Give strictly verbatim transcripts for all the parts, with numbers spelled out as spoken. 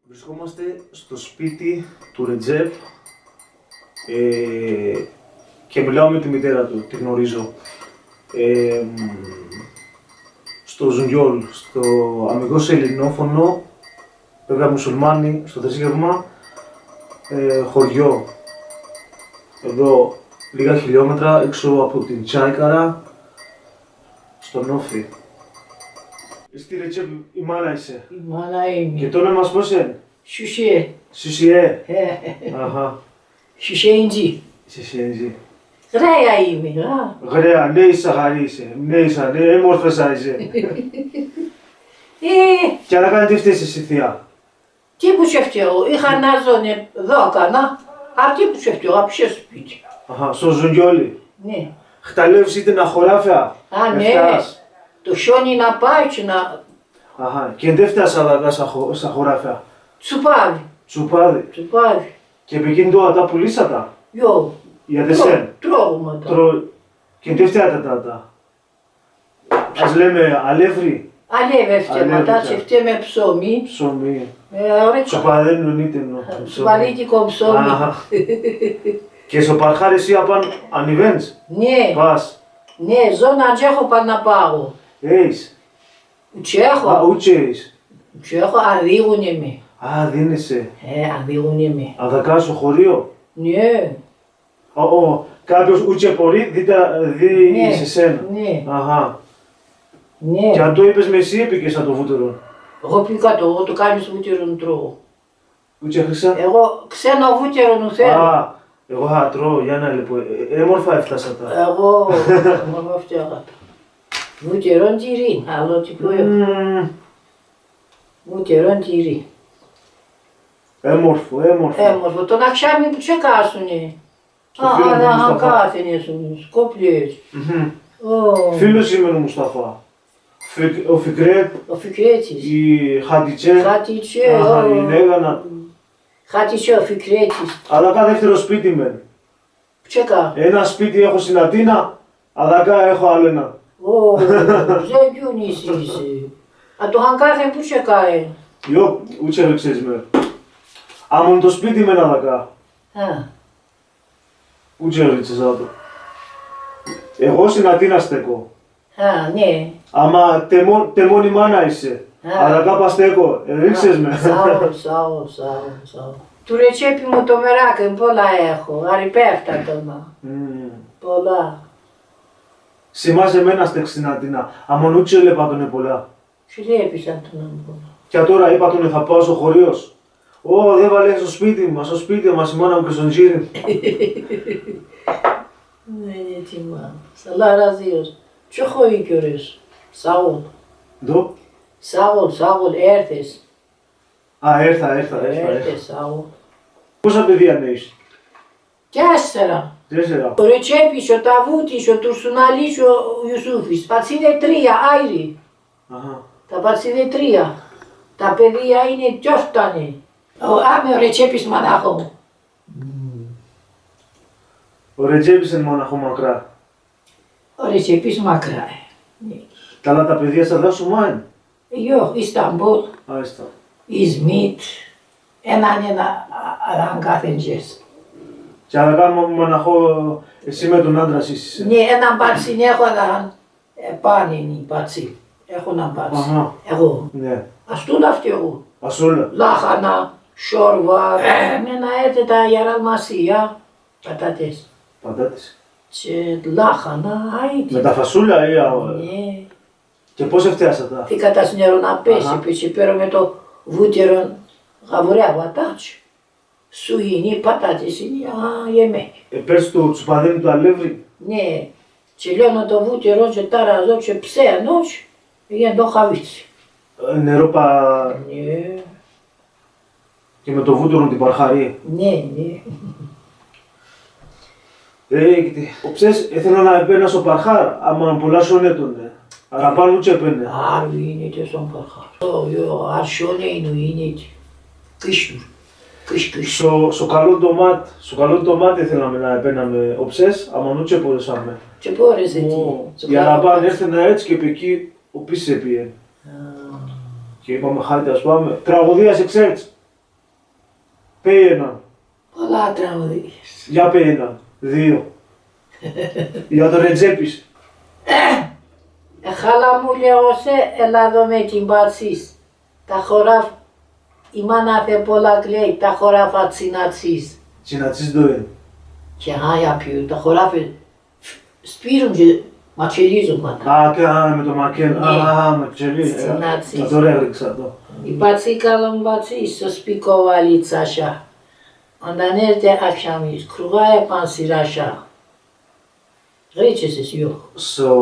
Βρισκόμαστε στο σπίτι του Ρετζέπ, ε, και μιλάω με τη μητέρα του, τη γνωρίζω. Ε, μ, στο Ζουγιόλ, στο Αμιγός Ελληνόφωνο, βέβαια μουσουλμάνι, στο Θρήσκευμα, ε, χωριό. Εδώ, λίγα χιλιόμετρα έξω από την Τσάικαρα, στο Νόφι. Εσύ, Ρετζέπ, η μάνα είσαι; Η μάνα είμαι. Και το όνομας πώς είναι; Σουσιέ. Σουσιέ. Ε. Αχά. Σουσιέ Ιντζή. Σουσιέ Ιντζή. Γραία είμαι, α. Γραία, ναι, ίσα γαρή είσαι. Ναι, ίσα, ναι, έμορφες ά είσαι. Ε. Και αλλά κάνε τι ευταίσαι εσύ, θεία; Τι που σε ευταίω, είχα να ζω, ναι, δώκανα. Απ' τι που σε ευταίω, απ' σε σπίτι. Αχά, στο Ζουγιόλι. Ναι. Χταλεύεις είτε να χωράφια; Α, ναι. Ευτάς. Το χιόνι να πάει και να Αχά, και ντ' ευτάς αδακά σα χω-, σα χωράφια; Τσουπάδι. Τσουπάδι. Τσουπάδι. Και επ' εκείν' ντο ατά πουλείς ατα; Γιω. Για τ' εσέν; Τρώγουμε ατα. Τρω-, και ντ' ευτάτε ατα; Ας λέμε αλεύρι; Αλεύρι ευταίμε ατα, ευτάτε. Ευταίμε ψωμί. Ψωμί. Ε, ωραία. Τσουπαδέν' νοείται νο-, ψωμί. Τσουπαδίτικο ψωμί. Αχά. Και σο παρχάρ' εσύ απάν' ανεβαίνεις; Ναι. Πας. Ναι, ζώνα ντ' έχω πάν' να πάω. Έχεις; Ουτσ' έχω. Α, ουτσ' έχεις. Ουτσ' έχω, αδίγουνε με. Α, αδίνεσαι. Ε, αδίγουνε με. Αδακά σο χωριό; Ναι. Ω, ω, κάποιος ουτσ' επορεί, δί' τα, δί' Ναι, σ' εσέν'. Ναι. Αχά. Ναι. Και ατό είπες με εσύ εποίκες ατο βούτυρον. Εγώ ποίκα το, εγώ το κάλυ σ' βούτυρον τρώω. Ουτσ' έχρισα; Εγώ ξένο βούτυρο νου θέλω. Α, εγώ θα τρώω, για να λέπω. Ε, ε, έμορφα ευτάς ατα. Εγώ, έμορφα ευτάγα ατα. Βούτυρο τυρί, άλλο τί πο-, μμμ, βούτυρο τυρί. Έμορφο, έμορφο. Έμορφο. Τον αχσάμι που τσεκάσουνε. Ω, φίλος μου, Μουσταφά. Αχά, κάθουνε σο-, σκοπλιές. Μμμ. Ω. Φίλος είμαι, ο Μουσταφά. Φικ-, ο Φικρέτ, ο Φικρέτης. Η Χατιτσέ. Χατιτσέ, αχά, ω. Η Νέγανα. Χατιτσέ, ο Φικρέτης. Αδακά δεύτερο σπίτι μεν. Πού τσεκά; Ένα σπίτι έχω σην Ατείνα, αδακά έχω άλλο ένα. Ω, ζεγκιούνης είσαι. Ατο χαν κάθεν πού τσεκά, ε; Γιω, ουτσ' εβρήκες με. Άμον το σπίτι μεν αδακά. Α. Ουτσ' εβρήκες ατο. Εγώ σην Ατείνα στέκω. Α, ναι. Άμα τεμόν, τεμόν η μάνα είσαι. Α. Αδακά πα στέκω, εβρήκες με. Σαόλ, σαόλ, σαόλ, σαόλ. Του Ρετζέπι μου το μεράκ' πολλά έχω, αρυπεύτα το να. Μμμ. Πολλά. Σιμάς εμέν ατέκ' σην Ατείνα, άμον ουτσ' ελέπ' ατον πολλά. Σ' ελέπεις ατον πολλά. Και ατώρα είπα ατον θα πάω σο χωριό σ'. Ω, δέβαλε σο σπίτι μ', σο σπίτι μ', ας η μάνα μ' και σον τσίρι μ'. Ναι, ναι, τιμά. Σαλάρα δύο. Τ' έχω οίκιορες σ'. Σαόλ. Ντο; Σαόλ, Σαόλ, έρθες. Α, έρθα, έρθα, έρθα, έρθα. Έρθες, Σαόλ. Πόσα παιδία έχεις; Τέσσερα. Τέσσερα. Ο Ρετζέπης, ο Ταβούτης, ο Τουρσουναλής, ο Ιουσούφης. Πατσίδε τρία, άιρι. Αχά. Τα πατσίδε τρία. Τα παιδία είναι κι όρφτανε. Ο, άμε ο Ρετζέπης μαναχό. Μμμ. Ο Ρετζέπης έν' μαναχό μακρά. Ο Ρετζέπης μακρά, ε. Τ' άλλα τα παιδία σ' αδά σωμά έν'; Γιω, Ισταμπούλ. Α, Ισταμπούλ. Ισμίτ. Έναν έναν, α, αδάν κάθεν ντζες. Και αδακά μο-, μαναχό εσύ με τον άντρα σ' είσαι; Ναι, έναν πατσίν έχω αδάν, ε, πάν' είναι η πατσί. Έχω έναν πατσί. Αχά. Εγώ. Ναι. Ας τούλα ευτάγω. Ας τούλα. Λάχανα, σόρβα, ε, με να έρθει τα γιαράλ' μ' ας ία, πατάτες. Πατάτες. Και λάχανα, αΐτιμα. Με τα φασούλια, ία; Ναι. Και πώς ευτάς ατά; Θύκα τα σην αερόν απέσ', αχά, επέσ', επαίρομε το βούτυρον, γαβουρεύω ατά τ'. Σουίνι, πατάτες είναι, α, γεμέκ'. Επέρ' σ' το τσουπαδέν' το αλεύρι; Ναι. Και λιώνω το βούτυρο και ταραζώ και ψένω και, εγέν' το χαβίτσι. Ε, νερό πα- Ναι. Και με το βούτυρο την παρχαρί. Ναι, ναι. Ε, και τι, οψές, έθελα να επαίνα σο παρχάρ', άμα πολλά σιόν έτονε. Αρα πάν' ουτσ' επαίνα. Αρ' ίνεται σον παρχάρ'. Ω, ω, αρ' σιόν έν' ίνεται. Κίστουρ'. Κίσ, κίσ. Σο, σο καλόν ντομάτ', σο καλόν ντομάτ' έθελαμε να επαίναμε οψές, άμα ν' ουτσ' επορέσαμε. Τ' επόρεσες, ω, τι, σο καλόν ντομάτ'. Η αρα πάν' έρθεν αέτσ' και επ' εκεί οπίσ' επήεν. Α. Και είπαμε, χάρη ας πάμε. Τραγωδίας εξέρτς; Πέει έναν. Πολλά τραγούδια. Για πέει έναν, δύο. Για το Ρετζέπι σ'. Ε, χαλά μου, λέω σε, έλα δω με την πατσί σ'. Τα χωράφ', η μάνα θ' πολλά κλαίει, τα χωράφ' ατσινατσίζ'. Τσινατσίζ' ντο έν'; Και ά, για ποίον, τα χωράφ', σπείρουμ και ματσελίζουμ μάνα. Α, και, α, με το μακέλ'. Ναι. Α, ματσελί-, ε, τσινατσίζ'. Ατώρα έριξα το. Η πατσί, καλόν πατσί, σο σπίτ' κοβάλλει τσάσια. Όταν έρ'ται αχσάμις, κρούγα επάν' σ' ράσια. Γρίτς έσαι, γιώχ'. Σο,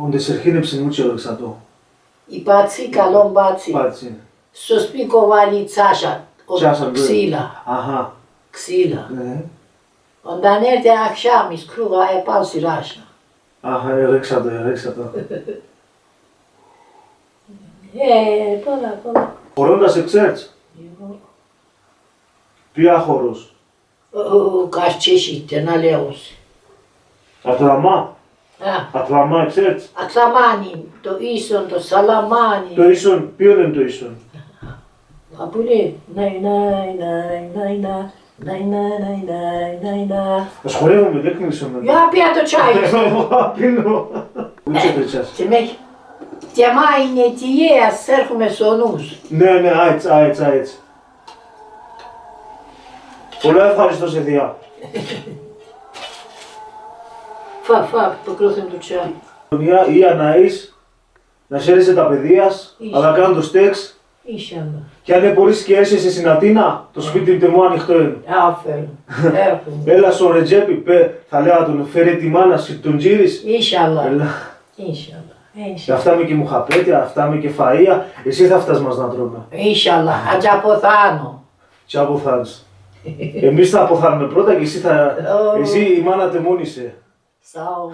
όντε σ' ερχίνεψεν, ούτς έριξα το. Η πατσί, καλόν πατσί. Πατσί. Σο σπίτ' κοβάλλει τσάσια, ο, τσάσια, ναι. Ξύλα. Αχά. Ξύλα. Ναι. Όταν έρ'ται αχσάμις, κρούγα επάν' σ' ράσια. Αχά, έριξα το, έριξα το. Ε, πολλά, πολλά. Χορεύτς εξέρτς; Εγώ. Ποίαν χορεύτς; Ο, ο, ο Καστσέσι, τενά λέγ'νε. Ατλαμά; Α. Ατλαμά, εξέρτς; Ατλαμάν', το ίσον, το σαλαμάν'. Το ίσον, ποίον έν' το ίσον; Παππούλε, νάι, νάι, νάι, νάι, νάι, νάι, νάι, νάι, νάι, νάι. Ας χορεύουμε, δέκ' μ' ίσον. Για πία το τσάι. Πίνω. Ού τσο το τσάς; Και με, και μάιν' αιτία, σ' έρχουμαι σο νους. Ναι, ναι, αέτσ', αέτσ', αέτσ'. Πολλά ευχαριστώ σε, θεία. Φα, φα, το κρούθεν το τσάι. Ία, ία να είσαι, να χαίρεσαι τα παιδία σ', ίσια, αλλά κάν' το στέξ'. Ίσια. Και αν επορίσεις και έρσεσαι σην Ατείνα, το, ε, σπίτ' τ' εμού ανοιχτό έν'. Άφερον, έρχουμαι. Έλα σο Ρετζέπι, πέ, θα λέγ' ατον, φέρε τη μάνα σ' και τον τσίρι σ'. Ίσια. Έλα. Ίσια, ίσια. Ευτάμε και μουχαμπέτια, ευτάμε και φαΐα, εσύ θα ευτάς μας να τρώμε. Ίσια, ατ' σ' αποθάνω. Σ' αποθάν'ς. Εμείς θα αποθάνουμε πρώτα και εσύ θα, ω, εσύ η μάνα τ' εμόν είσαι. Σαο.